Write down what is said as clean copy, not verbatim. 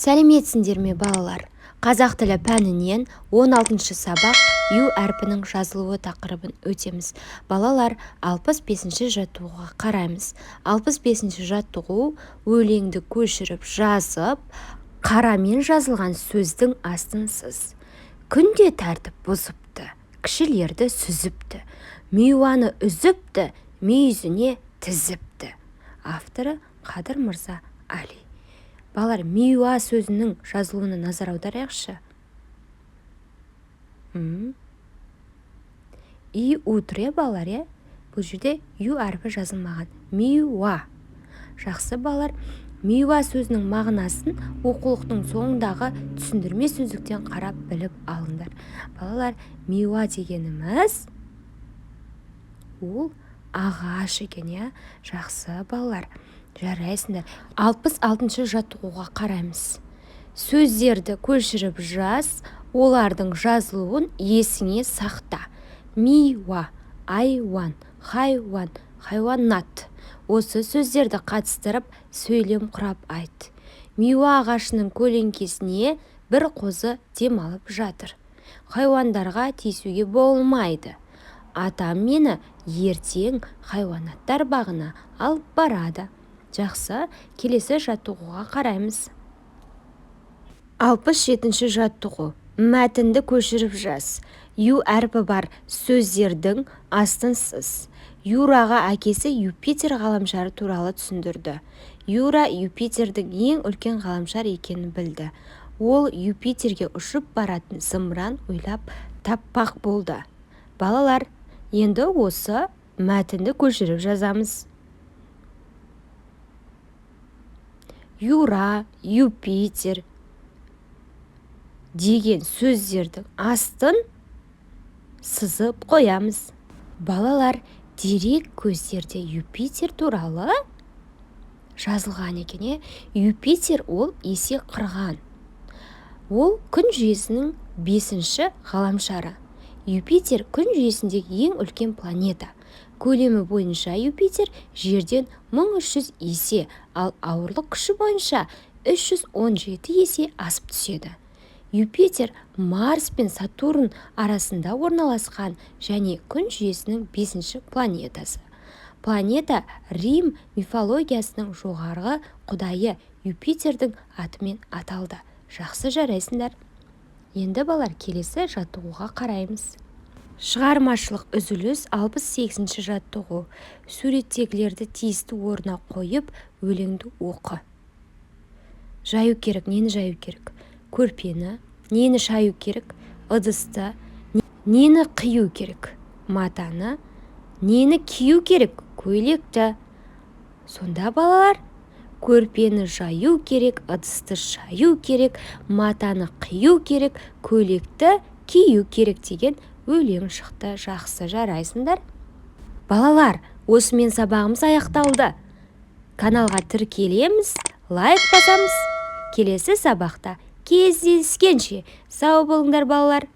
Сәлеметсіңдер ме, балалар! Қазақ тілі пәнінен 16 сабақ, «ю» әрпінің жазылуы тақырыбын өтеміз. Балалар, 65 жаттығуға қараймыз. 65 жаттығу: өлеңді көшіріп жазып, қарамен жазылған сөздің астын сыз. Күнде тәртіп бұзыпты, кішілерді сүзіпті, миуаны үзіпті, мүйізіне тізіпті. Авторы Қадыр Мырза Әли. Балалар, миуа сөзінің жазылуына назар аударайықшы. И, у тұр, иә, балалар, иә? Бұл жерде ю әрпі жазылмаған. Миуа. Жақсы, балалар, миуа сөзінің мағынасын оқулықтың соңындағы түсіндірме сөздіктен қарап біліп алыңдар. Балалар, миуа дегеніміз ол ағаш екен, иә? Жақсы, балалар, жарайсыңдар. 66 жаттығуға қараймыз. Сөздерді көшіріп жаз, олардың жазылуын есіңе сақта. Миуа, айуан, хайуан, хайуанат. Осы сөздерді қатыстырып, сөйлем құрап айт. Миуа ағашының көлеңкесіне бір қозы демалып жатыр. Хайуандарға тиісуге болмайды. Атам мені ертең хайуанаттар бағына алып барады. Жақсы, келесі жаттығуға қараймыз. 67 жаттығу: мәтінді көшіріп жаз, ю әрпі бар сөздердің астын сыз. Юраға әкесі Юпитер ғаламшары туралы түсіндірді. Юра Юпитердің ең үлкен ғаламшар екенін білді. Ол Юпитерге ұшып баратын зымыран ойлап таппақ болды. Балалар, енді осы мәтінді көшіріп жазамыз. Юра, Юпитер деген сөздердің астын сызып қоямыз. Балалар, дерек көздерде Юпитер туралы жазылған екен, иә? Юпитер ол есек қырған. Ол Күн жүйесінің бесінші ғаламшары. Юпитер Күн жүйесіндегі ең үлкен планета. Көлемі бойынша Юпитер Жерден 1300 есе, ал ауырлық күші бойынша 317 есе асып түседі. Юпитер Марс пен Сатурн арасында орналасқан және Күн жүйесінің бесінші планетасы. Планета Рим мифологиясының жоғарғы құдайы Юпитердің атымен аталды. Жақсы, жарайсыңдар. Енді, балалар, келесі жаттығуға қараймыз. Шығармашылық үзіліс. 68 жаттығу: суреттегілерді тиісті орнына қойып, өлеңді оқы. Жаю керек. Нені жаю керек? Көрпені. Нені шаю керек? Ыдысты. Нені қию керек? Матаны. Нені кию керек? Көйлекті. Сонда, балалар, көрпені жаю керек, ыдысты шаю керек, матаны қию керек, көйлекті кию керек деген өлең шықты. Жақсы, жарайсыңдар. Балалар, осымен сабағымыз аяқталды. Каналға тіркелеміз, лайк басамыз. Келесі сабақта кездескенше сау болыңдар, балалар.